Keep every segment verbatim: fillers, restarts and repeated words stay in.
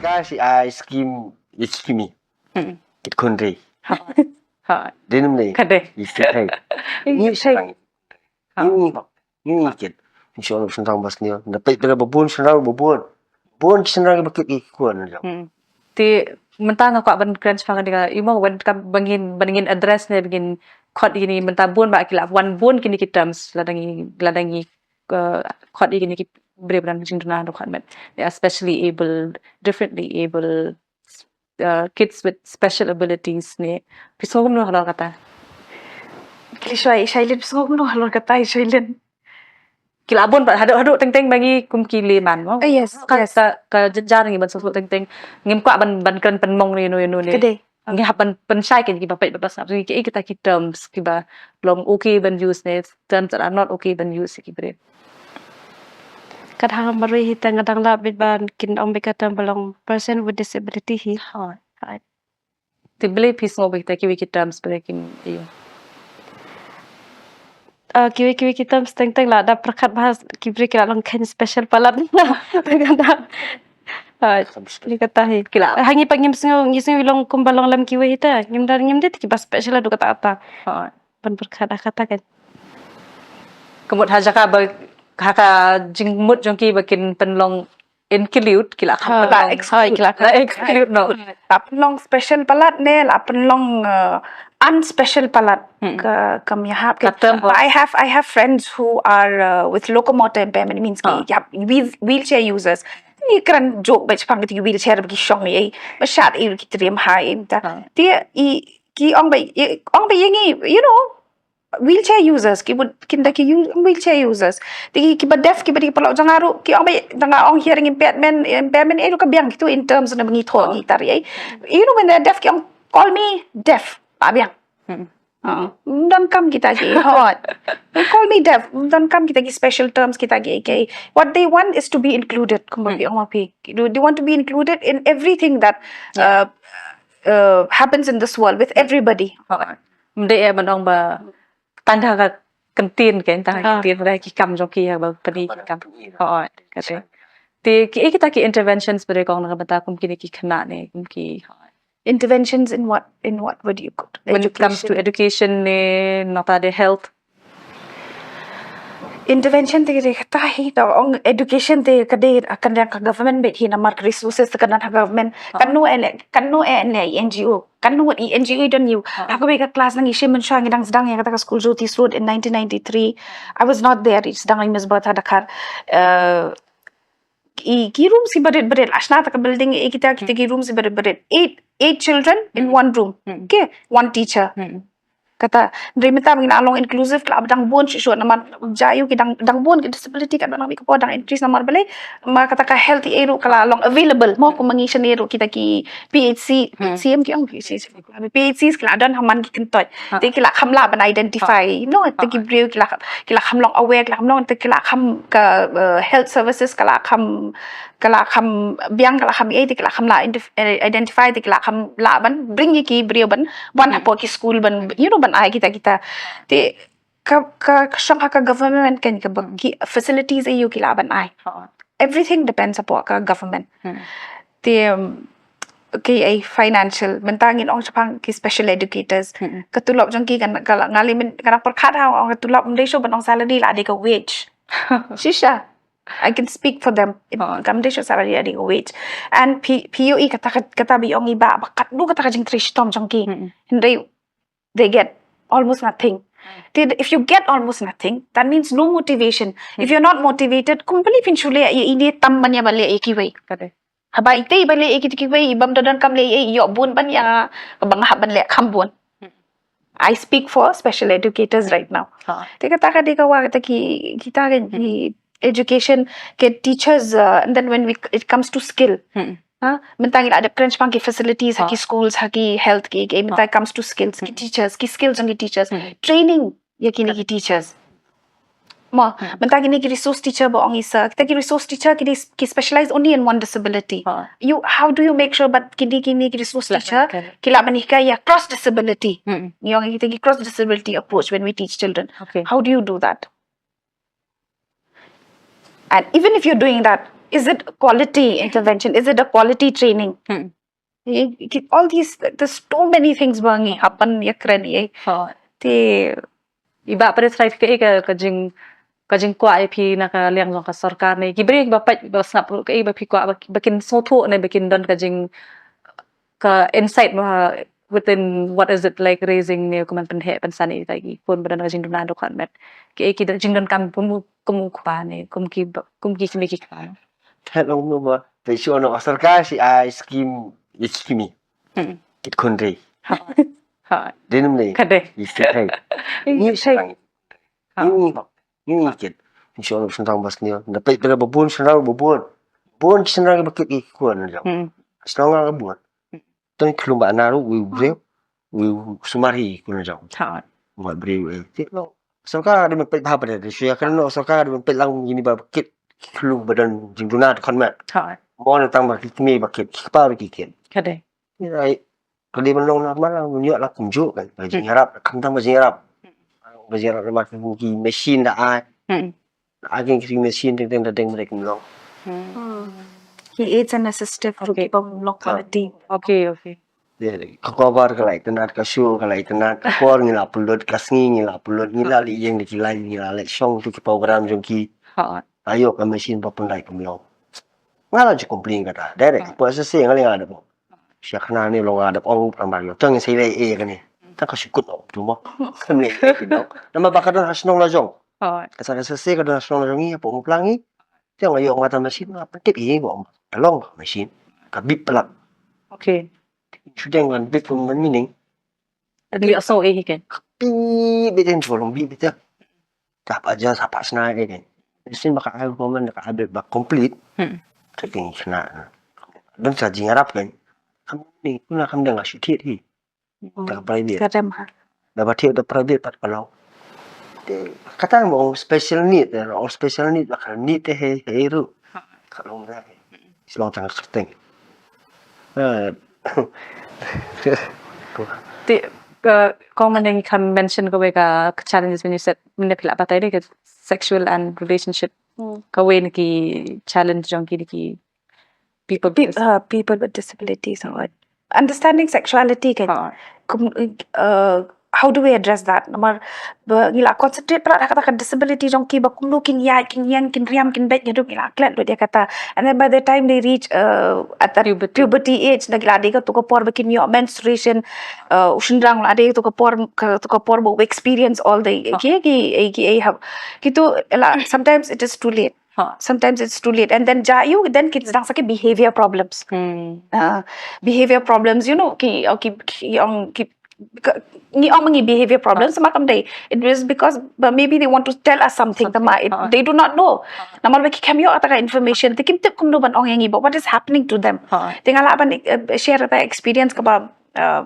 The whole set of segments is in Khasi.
Ka shi ai scheme, scheme. Hmm. Kit khun re. Ha. Denim ne. Ka dei. Isi hai. Isi hai. Ni bak. Ni kit. Insya Allah sendang bas ni. Dapat bila babun sendang babun. Bun sendang bakit ikut ni. Hmm. Te mynta nga kwah ban kren shaphang kane ka, i mo, wan ka ba ngin, ba ngin address ne, ba ngin khot ïa kine, mynta bun ba ki la wan bun kine ki terms, lada ngi, lada ngi, uh, khot ïa kine ki briew ba don jingjngai haduh khot met. They are specially abled, differently abled, uh, kids with special abilities ne. Phi sngew kumno halor kata? Ki la shuwa i Shailin, phi sngew kumno halor kata i Shailin? Ki la bun pat haduh, haduh teng teng ba ngi kum ki layman mo. Ah, yes, Ka, yes. ka, ka jynjar ngi ban sngewthuh teng teng. Ngim kwah ban, ban kren pynmong ne ïano ïano ne. Ka dei. Ngi hap ban pynshai kine kiba peit bad ba sngap. Ki, kita ki terms kiba long okay ban use ne, terms that are not okay ban use ki briew. Kat hang marwei hi te nga dang lah bit ban kin ong bit ka term ba long person with disability hi. Hooid. Hooid. Te balei phi sngew ba kita kiwei ki terms balei kim ïa. Ah, kiwei kiwei ki terms teng teng la da pyrkhat ba ki briew ki la long kheiñ special palat. Hooid. Ni kata hi. Ki la. Ha ngi pat ngim sngew, ngi sngew long kumba long lem kiwei hi te. Ngim da, ngim dei te kiba special haduh katta katta. Hooid. Ban pyrkhat ha kata kan. Ka mut ha jaka ba, ha ka jingmut jong ki ba kin pynlong include, ki la kham Ha, pynlong ha, ki la kham. La exclude, no. La pynlong special palat ne la pynlong uh, unspecial palat. Hmm. Ka, kam ïahap Ka ke. term ba. I have, I have friends who are uh, with locomotor impairment, means ki Ah. ïahap wheel, wheelchair users. Ni kren joke ba chapang ki wheelchair ba ki shong ei ba shat ei ki triem ha ei mynta. Ah. Te i ki ong ba i ong ba ïa ngi, you know, wheelchair users, ki bud kin da ki u- wheelchair users. Te ki, kiba deaf, kiba dei ki paralok jong nga ruh, ki ong ba jong nga ong hearing impairment, impairment ei ruh ka biang kitu in terms na ba ngi thoh ngi tar ei. You know, when they're deaf ki ong call me deaf. Ba biang. Hmm. Uh, don kam kita ki hot. Call me deaf. Don kam kita ki special terms kita ki ke. What they want is to be included. Kumba ki ong ma phi. They want to be included in everything that uh, uh, happens in this world with everybody. Hooid. Mdei eh ban ong ba tang ha ka kyntien ke, tang ha ka Ah. kyntien ba ki kam jong ki ha ba pyni ki kam. Hooid. Kata. Te ki, kita ki interventions ba dei kong na ka bynta kum kine ki khynnah ne, kum ki. Hooid. Interventions in what, in what would you could When it comes to education ne, nangta de health. Intervention te ka dei kata hi, ta ong education te ka dei kan dang ka government beit hi namar ka resources te ka don ha government. Kan no ele, kan no ele NGO. Kan no i NGO don you. Ha kawei ka class nang i shim mynshuwa ngi dang sdang ïa kata ka school Jyoti Srot in nineteen ninety-three. I was not there, i sdang i Miss Bertha Dkhar. Uh, i ki rooms ki barit barit, la shna ta ka building, i kita kita ki rooms ki barit barit. Eight, eight children in one room. Hmm. Okay, one teacher. Hmm. Kata, hynrei mynta ba ngi la long inclusive, ka la dang bun shuh shuh namar ja ïoh ki dang, dang bun ki disability, ka dang mih ka por dang increase namar balei, ma kata ka health ei ruh ka la long available mo, kum ma ngi shane ruh kita ki PHC, Hmm. PHCM ki ong PHC. PHCs ki la don ha man ki kyntoit. Ha. Te ki la kham lah ban identify. No, te ki briew ki la, ki la kham long aware, ki la kham long, te ki la kham ka uh, health services ka la kham, ka la kham biang, ka la kham ei, te ki la kham lah identi- eh, identify, te ki la kham lah ban bring ïa ki briew ban wan hapoh ki school ban, you know, ban ai kita kita. Te ka, ka, ka shong ha ka government kan ka ba ki facilities ei ïa ki lah ban ai. Hooid. Everything depends upon ka government. Hmm. Te um, okay, ei financial, mynta ngin ong shaphang ki special educators. Hmm. Ka tulop jong ki kan, ka la ngali min, ka dang pyrkhat ha ong ka tulop, ym dei shuh ban ong salary, la dei ka wage. Shisha. I can speak for them. It, Ha. Kam dei shuh salary, la dei ka wage. And phi, phi ïohi kata ka, kata ba ong i ba, ba katno kata ka jingtrei shitom jong ki. Hmm. Hynrei they get almost nothing. Te if you get almost nothing, that means no motivation. If you're not motivated, kum balei phin shu leh ïa ine tam ban ïa ba leh ïa kiwei. Kata. Haba ite ba leh ïa kita kiwei, i bym da donkam leh ïa i, ïoh bun ban ïa, ka ba nga hap ban leh kham bun. I speak for special educators right now. Ha. Te kata ka dei ka wa kata ki, kita ka ki education, ki teachers, uh, and then when we, it comes to skill. Hmm. Ha, mynta ngi la dep kren shaphang ki facilities ha Ha. ki schools, ha ki health, ki, ki mynta Ha. it comes to skills, ki Hmm. teachers, ki skills jong ki teachers, Hmm. training ïa kine ki teachers. Mo, Hmm. mynta kine ki resource teacher ba ong i sa, kita ki resource teacher ki, ki specialize only in one disability. Ha. You, how do you make sure ba kine, kine ki resource La, teacher kan. ki lah ban hikai ïa cross disability? Hmm. Ngi ong kita ki cross disability approach when we teach children. Okay. How do you do that? And even if you're doing that, Is it quality intervention? Is it a quality training? Hmm. Ki- ki- All these, there's too many things ba ngi happen ïa kren ïa. Hooid. Te I Bah, pyrshah ïa phi kaei ka, ka jing, ka jingkwah ïa phi na ka liang jong ka sorkar ne ki briew ba peit ba sngap ruh, kaei ba phi kwah ba, ba kin sngewthuh ne ba kin don ka jing, ka insight ba within, what is it like, raising ne kumne, pynheh pynsan ïa ki khun ba don ka jingduna dkhot met, kaei ki don jingdonkam kum, kum u kpa ne kum ki ba, kum ki kmie ki kpa. Te long no ba te shu no ka sorkar shi ai skim, skim. Hmm. Kit khun dei. Hooid. Dei nym dei. Ka dei. Ïa shi thei. Ïa Ni shi thei. Shynrang. Ni ni ba. Ni ni kit. Ni shu no shynrang ba sniew. Na peit ba bun shynrang ba bun. Bun shynrang ba kit ki khun na jong. Hmm. Shynrang ba bun. Tang klum ba na ruh wi briew. Wi sumar hi khun na jong. Hooid. Ngat briew eh. Ti lo. Sorkar dei ban peit bha ba dei. Shu ïa kren no sorkar dei ban peit lang ïa kine ba kit. Klum ba don jingduna dkhot met. Hooid. Mo na tang ba ki kmie ba kit. Ki kpa ruh ki kit. Ka dei. Right. Ka dei ban long normal lah, ban ïoh lah kumjuh kan. Ba jingïarap, khamtam ba jingïarap. Ba jingïarap, da ma ki machine da ai. Hmm. Da ai ki machine teng teng da deng ba dei kum long. Hmm. Ki aids and assistive to Okay. keep a long quality. Okay, okay. Ka cover ka la itynnad, ka show ka la itynnad, ka por ngi la upload, ka sngi ngi la upload, ngi la leh ïing da ki lai, ngi la leh shong tu ki program jong ki. Hooid. Ayo ka machine ba pynlait kum long. Nga la ju complain kata. Direct, poi sa se nga la nga da poi. Sha khana ni long nga da ong pram ba yo. Tang sei lei e kane. Ta ka shukut ong tu mo. Kam lei e ki dok. Nama ba ka don ha shnong la jong. Hooid. Ka sa ka sa se ka don ha shnong la jong ngi, poi mo plang ngi. Tang ayo nga ta machine nga pyntip i mo. Ka long machine. Ka bip plak. Okay. Shudeng kan bip pun meaning. Ngi so e hi ken. Bip bip ten jolong bip bip ten. Tap aja sapa sna e ken. Machine ba ka ai ko man ka ai ba complete. Hmm. Ka ken sna. Don sa jingïarap ken. Kam ni kuna kam dang asu thied hi. Ta private. Ka rem ha. Da ba thied da private pat ka long. Te kata mo special need, eh, ong special need ba ka need te he he ru. Ka long da. Shlong tang kyrteng. Eh, Te ka kong man ngi kham mention kawei ka challenges when you said, mynne phi la batai de ka sexual and relationship. Hmm. Kawei na ki challenge jong ki, ki people. Pe- uh, people with disabilities or understanding sexuality kan. Ha. Kum, uh, how do we address that? Namar ba ngi la concentrate palat ha kata ka disability jong ki, ba kumno kin ïaid, kin ïeng, kin riam, kin beit, ngi la klet lut ïa kata. And then by the time they reach, uh, at that Puberty. Puberty age, da ngi la dei kato ka por ba kin ïoh menstruation, uh, u shynrang la dei kato ka por, kato ka por ba u experience all the, Ha. ki, ki, ki, ki, ha. Kitu la, sometimes it is too late. Ha. Sometimes it's too late. And then ja ïa u, then ki sdang sa ki behavior problems. Hmm. Uh, behavior problems, you know, ki, oh, ki, ki, ong, ki, ka, ngi ong ngi behavior problems, ma kam dei. It was because, but maybe they want to tell us something, Something. Tama, it, Ha. They do not know. Namar ba ki kam ïoh kata ka information, te kim tip kumno ban ong ïa ngi, but what is happening to them? Ha. Te nga lah ban, uh, share the experience kaba, uh,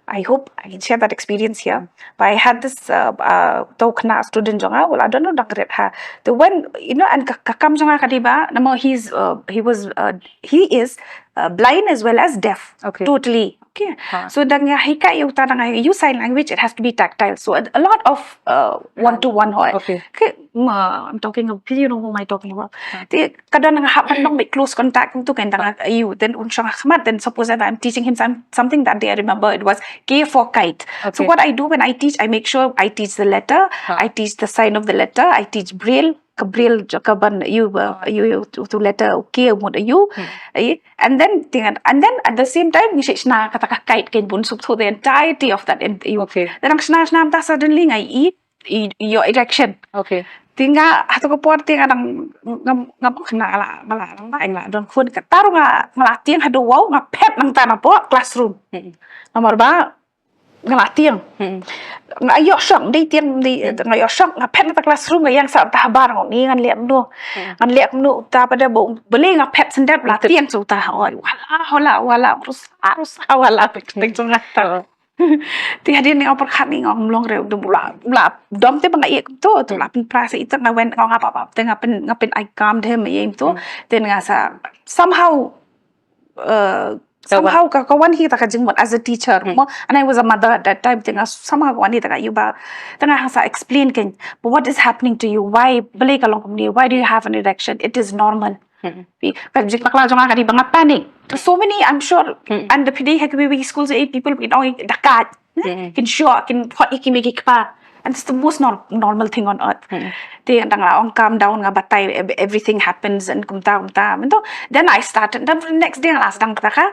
I hope I can share that experience here. But I had this, uh, uh, to khynnah student jong nga, well, I don't know, dang rit ha. The when, you know, and ka, ka kam jong nga ka dei ba, namar he's, uh, he was, uh, he is, uh, blind as well as deaf. Okay. Totally. Okay. Ha. So da nga hikai ïa uta, da nga use sign language, it has to be tactile. So a, a lot of, uh, one to one hoi. Okay. Okay, ma, I'm talking of, you know who am I talking about? Ha. Te ka don nga hap ban long bit close contact kumtu kan, da nga ïa u, then un shong ha khmat, then suppose if I'm teaching him some, something that day, I remember it was K for kite. So Okay. what I do when I teach, I make sure I teach the letter, Ha. I teach the sign of the letter, I teach braille, ka braille jong ka ban ïa u, uh, ïa u, ïa u, tu, tu letter, okay, mut ïa u. Hmm. Eh, and then, thing, and then at the same time, ngi shna kata ka kite kan bun suk through the entirety of that, and ïa u. Okay. Then ngi shna, shna mynta suddenly nga i, i, ïoh erection. Okay. Te nga, ha tu ka por te nga dang, nga, nga, nga la, nga la, nga la, nga la don khun, kata ruh nga, nga la tieng haduh wow, nga phet nangta napoh classroom. Hmm. Namar ba, nga la tieng. Hmm. Nga ïoh shock, dei tieng, dei, nga ïoh shock, nga phet nangta classroom, nga ïeng sa uta habar, nga ong ni ngan leh kumno. Ngan leh kumno uta pat ba, balei nga phet shen dep la tieng sa uta. Oi, wala, wala, wala, rusa, rusa, wala, phet shen dep sa uta. Te hadien nga pyrkhat ni nga ong long re, dum la, la, dom te ba nga ïeh kumto, tu la pynpra sa ita nga wen nga ong apa apa, te nga pyn, nga pyn I calmed him ïa kumto, te nga sa, somehow, uh, somehow ka, ka wan hi ta ka jingmut as a teacher, mo, and I was a mother at that time, te nga somehow ka wan hi ta ka ïa ba, te nga sa explain kein, but what is happening to you? Why, balei ka long kumne? Why do you have an erection? It is normal. Phi, ka jingpakla jong nga ka dei ba nga panic. There's so many, I'm sure, and the phi dei ha kiwei kiwei ki schools, eh, people kin ong da ka, kin shoh, kin hot ïa ki mei ki kpa. And it's the most nor- normal thing on earth. Te nga dang la ong calm down, nga batai, ev- everything happens and kumta kumta. Mynta, then I started, then the next day nga la sdang kata ka,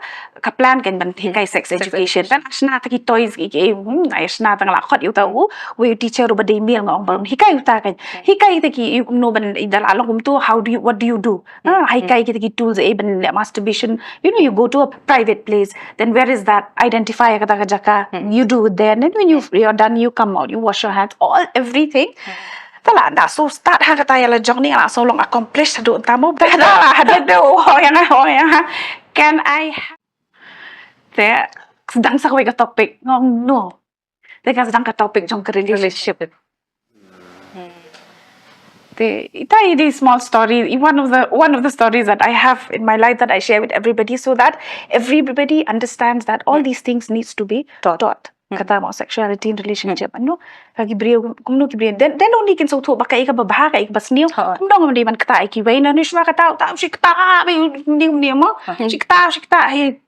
ka plan kan ban hikai sex education. Then nga shna ta ki toys ki, ki, hmm, nga shna ta, nga la khot ïa uta u, wei u teacher uba dei male, nga ong ban hikai uta kan. Hikai ta ki, ïa kumno ban, i da la long kumto, how do you, what do you do? Ah, hikai kita ki tools, eh, ban leh masturbation. You know, you go to a private place. Then where is that? Identify kata ka jaka. You do it there. And then when you, you're done, you come out. You wash your hands. All, everything. Ta la, da so start ha kata ïa la jong ni, la so long accomplish haduh ta mo. Ba da la, haduh do. Oh, yang, oh, yang. Can I ha- Te, sdang sa kawei ka topic. Ngong no. Te ka sdang ka topic jong ka relationship. Te, ita i dei small story, i one of the, one of the stories that I have in my life that I share with everybody, so that everybody understands that all these things needs to be taught. Kata mo sexuality in relationship. Ano, ka ki briew, kumno ki briew. Then, then only kin sngewthuh ba ka i ka ba bha, ka i ka ba sniew. Kumno ngam dei ban kata i ki wei na ni shwa kata, ta shi kata, ba ni ni mo. Shi kata, shi kata, he.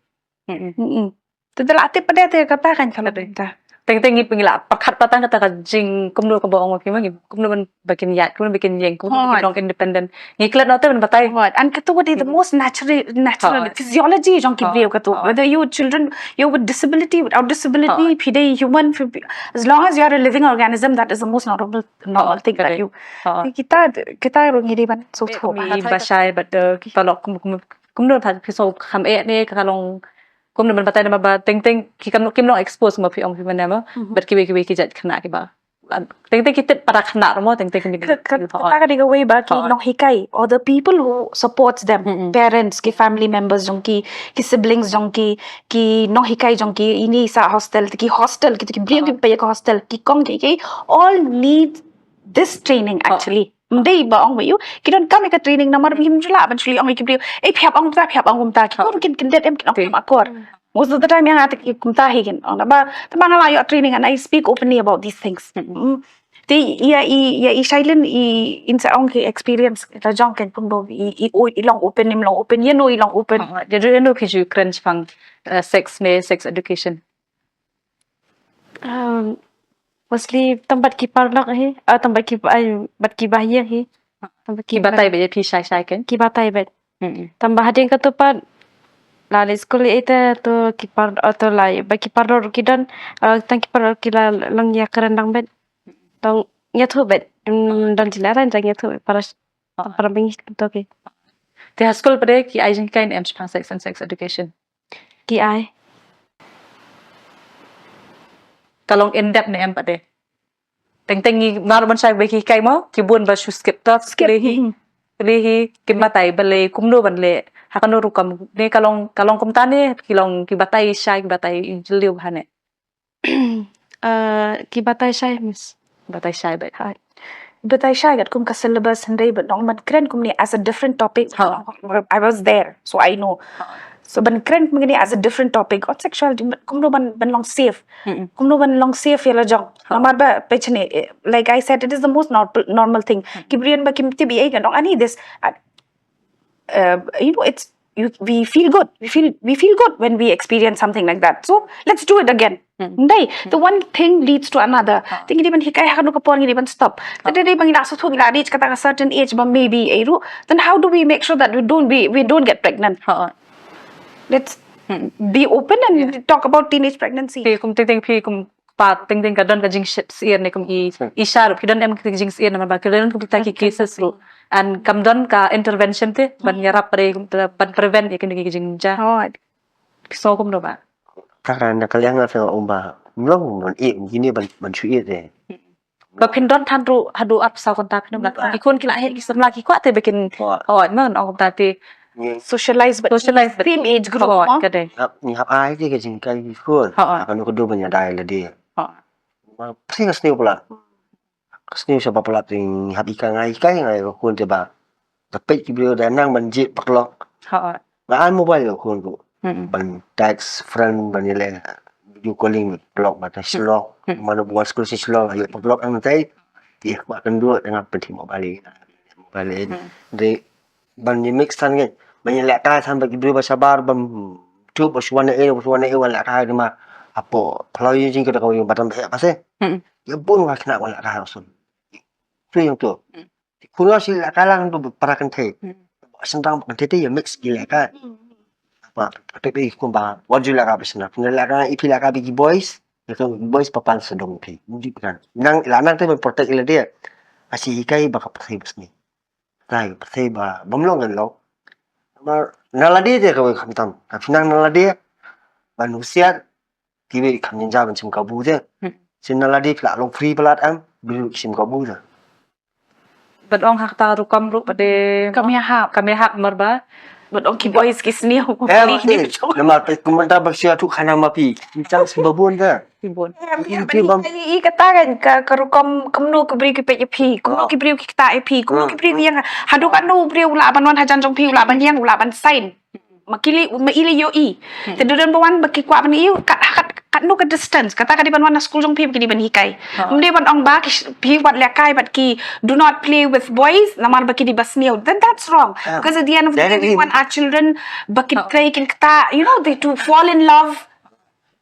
Mm-mm. Te da la tip pat de te kata kan ka la bynta. Teng teng ngi pyngi la pyrkhat pat tang kata ka jing kumno ka ba ong ki ma ngi kumno ban ba kin ïaid kumno ba kin ïeng kumno ba kin long independent. Ngi klet noh te ban batai. Hot. And katu what is the most natural, natural physiology jong ki briew katu. Whether you children, you with disability, without disability, phi dei human, phi- as long as you are a living organism, that is the most normal, normal thing that you. Kita, kita ruh ngi dei ban sngewthuh. Ba shai, but ki paralok kum kum kum don pha phi so kham eh ne ka long kum don ban batai na ba teng teng ki kam kim long expose ma phi ong phi mane ma. But kiwei kiwei ki jait khynnah ki ba teng teng ki tit para khynnah mo teng teng ki. Kata ka dei kawei ba ki nonghikai or the people who supports them, parents, ki family members jong ki, ki siblings jong ki, ki nonghikai jong ki, ini sa hostel, ki hostel, ki ki briew ki pei ka hostel, ki kong ki ki all need this training actually. Mdei ba ong ba ïu ki don kam ïa ka training namar ba kim ju lah ban shu ong ïa ki briew, eh, phi hap ong kumta, phi hap ong kumta, ki kor kin kin det em, kin ong kum akor. Most of the time ïa nga te ki kumta hi kin ong ba te ma nga la ïoh training and I speak openly about these things. Te ïa i, ïa i Shailin i in sa ong ki experience la jong ken kumno i, i, i long open, im long open, ïa no i long open. Ïa no ki ju kren shaphang sex ne sex education. Mostly tang bad ki paralok hi, ah, tang bad ki, ai, bad ki bahaïing hi. Tang bad ki batai bad ïa phi shai shai kan? Ki batai bad. Tang ba hadien katu pat la leit skul ïa ita tu ki par, ah, tu la bad ki paralok ki don, ah, tang ki paralok ki la long ïa kren lang bad. Tang ïathuh bad. Don jingïarai ïathuh bad para para bang to ki. Te ha skul pat de ki ai jinghikai ne em shaphang sex and sex education? Ki ai. Ka long in depth ne em pat de? Teng teng ngi mar ban shai ba ki hikai mo ki bun ba shu skip ta skip hi. Kli hi kim batai ba le kumno ban le ha kano rukom ne ka long ka long kumta ne ki long ki batai shai ki batai jylliew ha ne. Ki batai shai miss. Batai shai bad. Batai shai kat kum ka syllabus hynrei bad nong ban kren kumne as a different topic. I was there so I know. So ban kren kumne as a different topic on sexuality kumno ban ban long safe. Kumno ban long safe ïa la jong. Namar ba pechne like I said it is the most normal normal thing. Ki briew ba kim tip ei kan ong ani this. Uh, you know it's you, we feel good. We feel we feel good when we experience something like that. So let's do it again. Ndai, the one thing leads to another. Te ngi dei ban hikai ha kano ka por ngi dei ban stop. Te dei ba ngi la sngewthuh ngi la reach kata ka certain age ba maybe ei ruh. Then how do we make sure that we don't we, we don't get pregnant? Let's be open and talk about teenage pregnancy. Phi kum teng teng phi kum pat teng teng ka don ka jingshit syiar ne kum i i sha ruh phi don em ka jingsyiar namar ba ka don kum ta ki cases ruh. And kam don ka intervention te ban ïarap re kum ta ban prevent ïa kine ki jingjia. Phi sngew kumno ba? Ka ran da ka liang nga phi ong ba mlong mon i kine ban ban shu i te. Ba phin don than ruh haduh arphew saw kynta phin ong ba ki khun ki la heh ki samla ki kwah te ba kin. Hooid. Hooid man ong kumta te. Socialize bad socialize bad same age group. Hooid ka dei. Ngi hap ai te ka jinghikai ki khun. Hooid. Ka nu ka du ban ïa dai la dei. Hooid. Ma phi nga sniew pla. Ka sniew sha ba pla te ngi hap hikai ngai hikai ngai ka khun te ba. Ka peit ki briew da nang ban jied paralok. Hooid. Nga ai mobile ïa ka khun ruh. Ban text friend ban ïaleh video calling paralok ba ta shlok. Mano ba wan skul sha shlok ïa paralok ang tai. Ïa ba kan duh da nga pynthih mobile. Mobile. Dei ban ïa mix than ngi, ban ïa lehkai than bad ki briew ba shabar, ban tuh ba shu wan na ei, ba shu wan na ei, wan lehkai dima. Hapoh phyllaw ïing jong ngi ka dei kawei ba dang heh ba se. Hmm. Ïa bun nga khynnah wan lehkai ha shnong. Tu ïa tu. Hmm. Khun nga shi lehkai lang tu para kynthei. Hmm. Sngewthuh ba kynthei te ïa mix ki lehkai. Hmm. Ba kynthei te kum ba wan ju lehkai ba sngewthuh. Phi lehkai, i phi lehkai ba ki boys. Ïa ka boys papan sdang phi. Mudi kan. Nang la nang te ban protect ïa lade. Ka shi hikai ba ka pyrthei ba sni. Ka pyrthei ba bym long kan long. Namar na lade te kawei khamtam. Ka phi nang na lade ban husiar. Kiwei kham jynjar ban shim kabu te. Hmm. Shen na lade phi la long free palat em. Briew ki shim kabu te. Ban ong ha kata rukom ruh ba dei kam ïahap. Kam ïahap namar ba. Ban ong ki boys ki sniew. Eh, phi namar phi kumta ba shu ïathuh khana ma phi. Ki chang shu ba bun te. Ki bun. Em, em, em, i kata kan ka, ka rukom kumno ki briew ki peit ïa phi, kumno ki briew ki ktah ïa phi, kumno ki briew ki ïeng. Haduh katno u briew u lah ban wan hajan jong phi, u lah ban ïeng, u lah ban sign. Ma ki lei, ma i lei ïohi. Hmm. Te dei don ba wan ba ki kwah ban ïohi, kat, kat, katno ka distance. Kata ka dei ban wan na skul jong phi ba ki dei ban hikai. Ha. Ym dei ban ong ba ki sh-, phi wat lehkai bad ki do not play with boys, namar ba ki dei ba sniew. Then that's wrong. Ah. Because at the end of the day, we want our children ba kin trei kin ktah, you know, they to fall in love.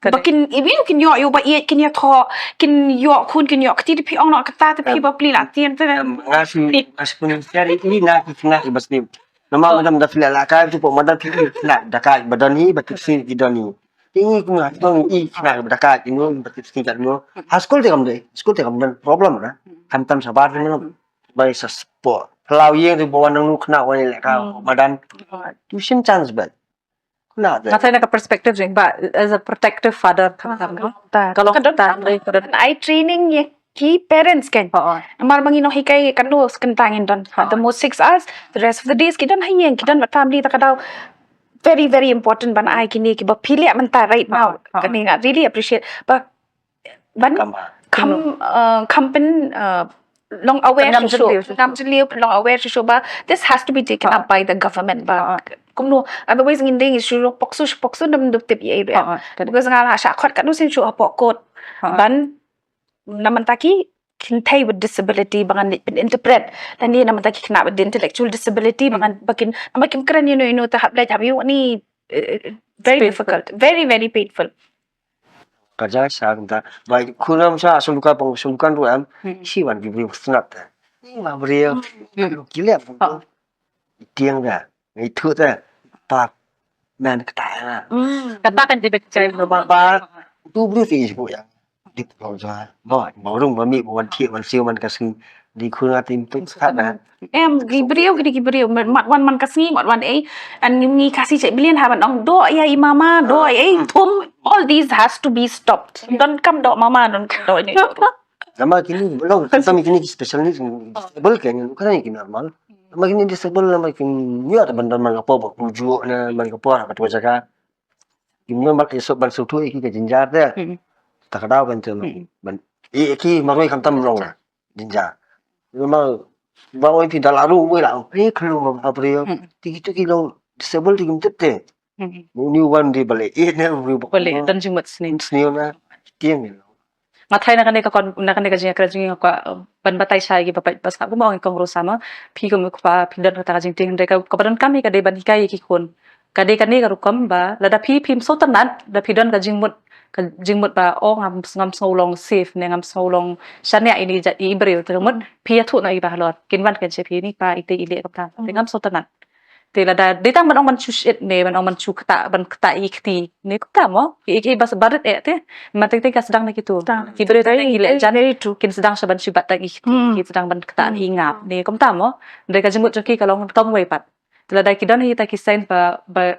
Ba kin, you know, kin ïoh, ïoh ba ïeit, kin ïathoh, kin ïoh khun, kin ïoh kti, te phi ong noh kata, te phi ba plie la tieng te. Em, nga shu, nga shu pynshare ïa i na ki khynnah ba sniew. Namar madan da phi la lehkai tu, madan phi khynnah da kai ba don hi, ba tip sniew ki don hi. Te ngi kum nga don i khynnah ba da kai, i no ba tip sniew ka no. Ha skul te kam dei, skul te kam don problem na. Khamtam shabar te no. Ba sa sport. Phyllaw ïing te ba wan nang nu khynnah wan lehkai madan. Tu shim chance ba. Khynnah te. Nga tharai na ka perspective jong ba as a protective father khamtam no. Ka long ta. Ka don eye training ïa ki parents kan. Namar ba ngi nonghikai katno kynta ngin don. The most six hours, the rest of the days ki don ha ïing, ki don bad family, ta ka daw very, very important ban ai kine kiba phi leh mynta right now. Kane nga really appreciate. Ba ban kham, uh, kham pyn, uh, long aware shuh shuh, ngam jylliew, long aware shuh shuh ba this has to be taken up by the government ba. Kumno, otherwise ngin dei shu long POCSO, shu POCSO, nam dep tip ïa ei. Because nga la shah khot katno sien shuh hapoh court. Ban na mynta ki kynthei with disability ba ngan pyn interpret. Lane na mynta ki khynnah with intellectual disability ba ngan, ba kin, ba kim kren ïa no ïa no, te hap leit hap ïoh ni, eh, very difficult, very, very painful. Ka jai sa kumta. Ba khun ngam sha shu luka pang shu lukan ruh em. Shi wan ki briew snap ta. Ni ma briew. Ki leh pang. Tieng da. Ngi thu ta. Pa. Man kata na. Kata kan dei bek jai. Ba ba. Tu briew ti shu ya. Di pang jai. Ba ba rung ba mi ba wan ti wan siu man ka sing. Di khun nga tim tu kata na. Em, ki briew, ki, ki briew, mat, mat wan man ka sngi, mat wan ei, and ngi Khasi check billion ha ban ong doh ïa i mama, doh ei, thum, all these has to be stopped. Don kam doh mama, don kam doh ini. Namar kini, long, kata mi kini special needs, disable kan, bukan kini normal. Namar kini disable, namar kini ïa ban don man ka por ba kujuh na man ka por ha ka tua jaka. Kim don ban esop ban suthu iki ka jinjar te. Ta ka daw kan te ban iki marwei kam tam long na. Jinja. Memang ba oi phi da la ru oi la. Phi khlu ma ba briew. Ti ki tu ki long disable ti kim tip te. Ni wan di bale. Eh ne ru ba. Bale dan jingmut sni. Sni na. Tieng ni. Nga thai na kane ka kon, na kane ka jingkren jong ngi nga kwah, uh, ban batai sha ïa ki ba peit ba sngap kumba ong i kong Rosa ma. Phi kum u kpa phi don kata ka jingtieng hynrei ka, kaba donkam hi ka dei ban hikai ïa ki khun. Ka dei kane ka rukom ba lada phi phim sngewtynnat, lada phi don ka jingmut, ka jingmut ba, oh, ngam, ngam sngew long safe ne ngam sngew long shaniah ïa ine i jait i briew, te ka mut phi ïathuh noh ïa kiba halor. Kin wan kin sha phi, ni pa, ite i leh kumta. Te ngam sngewtynnat. Te lada dei tang ban ong ban shu shit ne ban ong ban shu ktah, ban ktah ïa i kti ne kumta mo. Ïa i ba, ba rit eh te. Mynta te ka sdang na kitu. Ki briew te ki leh jan kin sdang sha ban shu bat tang ïa i kti, ki sdang ban ktah ïa i ngap ne kumta mo. Hynrei ka jingmut jong ki ka long tang wei pat. Te lada ki don hi kita ki sign ba, ba,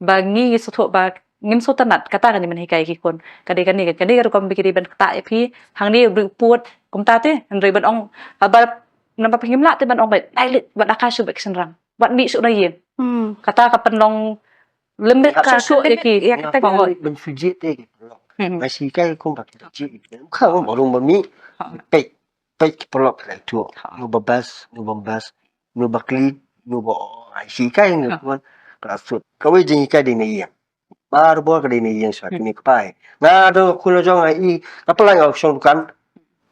ba ngi ngi sngewthuh ba ngim sngewtynnat, kata ka dei ban hikai ki khun. Ka dei kane, kane ka rukom ba ki dei ban ktah ïa phi hangne ruh pud kumta te, hynrei ban ong haba namar phi ngim lah te ban ong ba nai leit wat da ka shu ba ki shynrang. Wat mih shuh na ïing. Kata ka pynlong limit ka shuh ïa ki. Ïa kata ka ban shu jied te ki pynlong. Ba shi kai kum ba ki jied. Ka ba rung ba mih. Peit. Peit ki paralok ki la ïathuh. Uno ba best, uno ba best, uno ba clean, uno ba, oh, ai, hikai ngi, ah, kuan, ka la sut. Kawei jinghikai dei na ïing. Barabor ka dei na ïing shuwa, hmm, kine ki kpa. Nga don ka khun la jong nga i, nga pynlait nga shong dukan.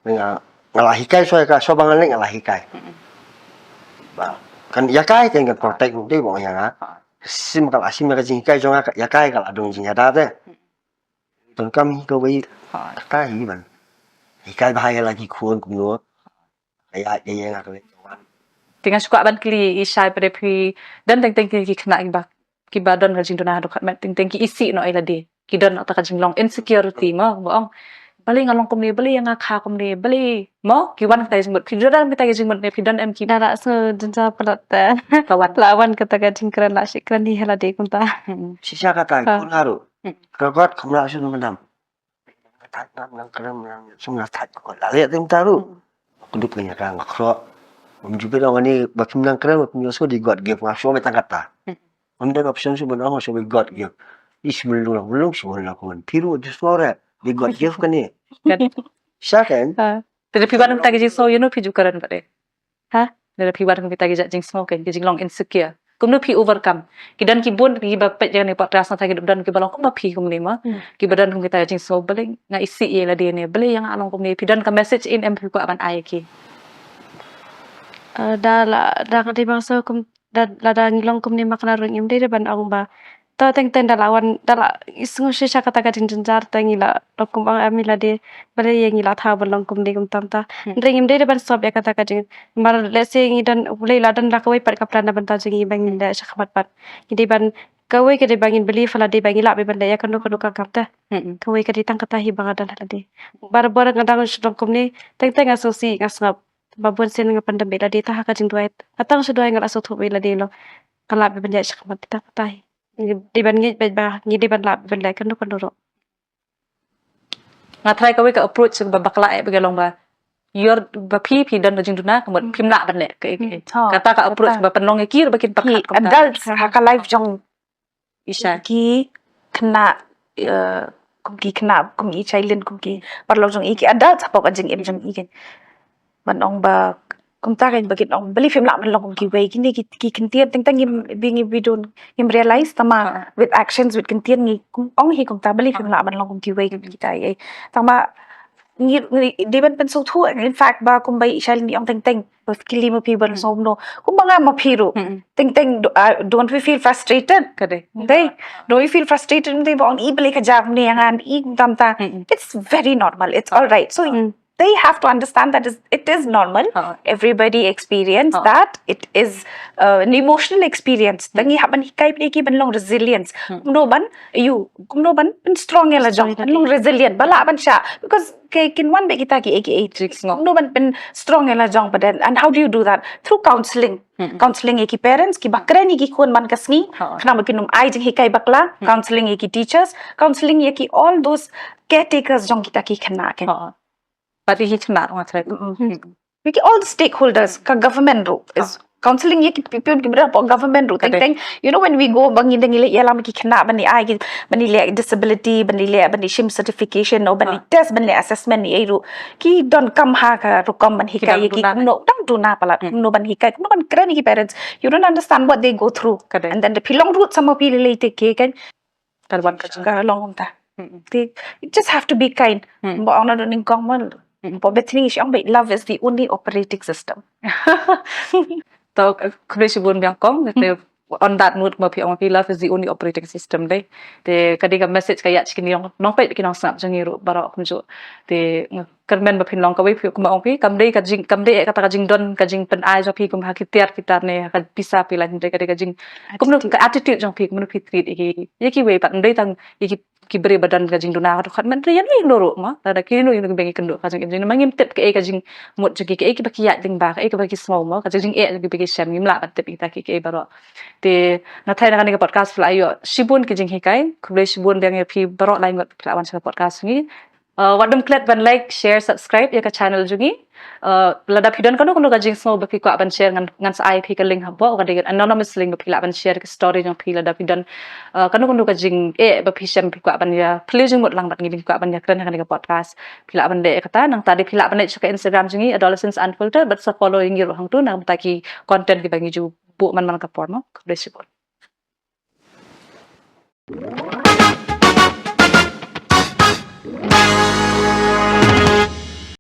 Nga, nga la hikai shuwa ka, shuwa ba ngan leit nga la hikai. Hmm. Ba, Kan ïa kai kan kan protect dei ba ïa nga. Sim ka la sim ka jinghikai jong nga ïa kai ka la dong jingïada te. Tang kam hi ka wei ka kai hi ban. Hikai ba hai la ki khun kumno. Ka ïa ka ïa nga ka wei. Te nga shu kwah ban kylli i Shai, phi don teng teng ki khynnah kiba kiba don ka jingduna haduh katmet, teng teng ki isih noh ïa lade. Ki don noh ta ka jinglong insecurity mo, ba ong balei nga long kumne, balei ïa nga kha kumne, balei mo, ki wan kita ki jingmut. Phi don em kita ki jingmut ne phi don em ki? Da la sngew jynjar palat te. Ka wan. La wan kata ka jingkren, la shi kren hi ha lade kumta. Hmm. Shisha kata, ha, khun nga ruh. Hmm. Ka got kham la shu nang dam. Thait nang nang kren nang sum la thait ko la leh tem taru. Hmm. Ku dup nya ka nga khro. Ngam ju pynong ani ba phim nang kren ba phim ïoh so di God give nga shu me tang kata. Hmm. Ngam don option shu ban ong shu me God give. Ish mun lu lu shu la ko phi ruh ju so re di God give kane. Kan. Sha kan? Ha. Te da phi wan mynta ki jingsngew ïa no phi ju kren bad de. Ha? Lada phi wan kum kita ki jait jingsngew, ki jinglong insecure, kumno phi overcome? Ki don ki bun kiba peit ïa kane podcast, nangta ki don kiba long kumba phi kumne mo. Hmm. Kiba don kum kita ki jingsngew, balei nga isih ïa lade ne, balei ïa nga long kumne. Phi don ka message in em phi kwah ban ai ïa ki? Eh, da la, da ka dei bangsa kum, da, lada ngi long kumne ma ka na rung im dei da ban ong ba to teng teng da la wan, da la isngew shisha kata ka jingjynjar te ngi la long kum ong ami lade, balei ïa ngi la thaw ban long kumne kumta kumta. Hmm. Hynrei ngim dei da ban sop ïa kata ka jing, mar let's say ngi don, U Blei la don la kawei pat ka plan na bynta jong ngi ba ngin leh shakhmat pat. Ngi dei ban, kawei ka dei ba ngin believe ha lade ba ngi lah ban leh ïa kano kano ka kam te. Hmm. Kawei ka dei tang kata hi ba nga don ha lade. Barabor nga dang shu long kumne, teng teng nga sngewsih nga sngap. Ba bun sien nga pyndem ïa lade tang ha ka jingduwai. Nga tang shu duwai nga la sngewthuh ïa lade long. Nga lah ban leh shakhmat, tang kata hi. Ngi dei ban ngeit beit ba ngi dei ban lah ban leh kano kano ruh. Nga try kawei ka approach ba bakla eh ba ka long ba ïoh ba phi, phi don ka jingduna ka mut phim lah ban leh kaei kaei. Hmm, ha, kata ka approach kata. Ba pynlong ïa ki ruh ba kin pyrkhat kumta. Adults ha ka life jong i Shai, ki khynnah, eh, kum ki khynnah, kum i Shailin, kum ki paralok jong i, ki adults hapoh ka jingim jong i kan. Ban ong ba kumta kan ba kin ong balei phim lah ban long kum kiwei. Kine ki, ki ktien teng teng ngim, bi ngi, bi don, ngim realize tang ma, ha, with actions, with ktien ngi ong hi kumta, balei phim lah ban long kum kiwei, kum kita ei. Tang ma ngi, ngi dei ban pynsngewthuh, in fact ba kumba i Shailin i ong teng teng ba kylli ma phi ban, hmm, sngewbha. Kumba nga ma phi ruh. Hmm. Teng teng do, ah, don't we feel frustrated? Ka dei. Dei. Don't we feel frustrated? Dei ba ong i balei ka jia kumne ïa nga, i kumta kumta. Hmm. It's very normal. It's all right. So, hmm, they have to understand that is, it is normal. Ha. Everybody experience, ha, that. It is, uh, an emotional experience. Hmm. Te ngi hap ban hikai ïa ki ban long resilience. Hmm. Kumno ban, ïoh, kumno ban pynstrong ïa la jong, strong ïa la jong, ban long resilient, ba lah ban shah. Because ki, kin wan beit kita kiei kiei. Jingsngew. Kumno ban pynstrong ïa la jong pat de. And how do you do that? Through counseling. Hmm. Counseling ïa ki parents kiba kren ïa ki khun man ka sngi. Ha. Khnang ba kin ym ai jinghikai bakla. Hmm. Counseling ïa ki teachers. Counseling ïa ki all those caretakers jong kita ki khynnah kan. Ha. Bad ïa ki khynnah ruh nga tharai. Mm-mm. Hmm. Ïa ki all the stakeholders, ka government ruh is, ah, counseling ïa ki pi-, pi-, ki briew hapoh government ruh. Ka dei. Teng teng, you know, when we go ba ngi dang ïaleh ïalam ïa ki khynnah ban ïa ai ki, ban ïaleh disability, ban ïaleh, ban ïashim certification, o ban ïa, ah, test, ban ïaleh assessment ïa ei ruh. Ki donkam ha ka rukom ban hikai ïa ki, ki dang duna, kumno, dang duna palat, hmm, kumno ban hikai, kumno ban kren ïa ki parents. You don't understand what they go through. Ka dei. And then da phi long ruh sa ma phi lei lei te ke kan. Ka wan ka jong ka long kumta. Mm-mm. Te, you just have to be kind. Mm. Ba ong na do nyngkong mo. Mm. Ba beit ni shi ong ba love is the only operating system. To, khublei shibun biang kong, te, mm, on that note, ma phi ong phi love is the only operating system dei. Te ka dei ka message ka ïa shi ki nong, nongpeit ki nongsngap jong ngi ruh baroh kumjuh. Te, nga kyrmen ba phin long kawei phi, kumba ong phi, kam dei ka jing, kam dei eh kata ka jingdon, ka jingpynai jong phi kum ha ki tiar ki tar ne ha ka pisa phi la, hynrei ka dei ka jing, kumno, attitude, ka attitude jong phi, kumno phi treat ïa ki, ïa kiwei pat, ym dei tang ïa ki, ki briew ba don ka jingduna ka dkhot, hynrei ïa ngi ruh mo, lada kino kino kiba ngi kynduh ka jingim jong ngi, ma ngim tip kaei ka jingmut jong ki, kaei kiba ki ïaid lyngba, kaei kiba ki sngew mo, ka jingeh jong ki ba ki shem, ngim lah ban tip ïa kita kiei kiei baroh. Te nga tharai na kane ka podcast phi la ïoh shibun ki jinghikai, khublei shibun biang ïa phi baroh lai ngut phi la wan sha ka podcast ngi. Uh, wat dum klet ban like, share, subscribe ïa ka channel jong ngi. Uh, lada phi don kano kano ka jingsngew ba phi kwah ban share ngan, ngan sa ai phi ka link hapoh, ka dei anonymous link ba phi lah ban share ka story jong phi lada phi don, uh, kano kano ka jingeh ba phi shem phi kwah ban ïa phylliew jingmut lang bad ngi, phi kwah ban ïa kren ha kane ka podcast. Phi lah ban leh kata, nangta dei phi lah ban leit sha ka Instagram jong ngi, Adolescence Unfiltered, bad sa follow ïa ngi ruh hangto na ka bynta ki content kiba ngi ju buh man man ka por mo. Khublei shibun.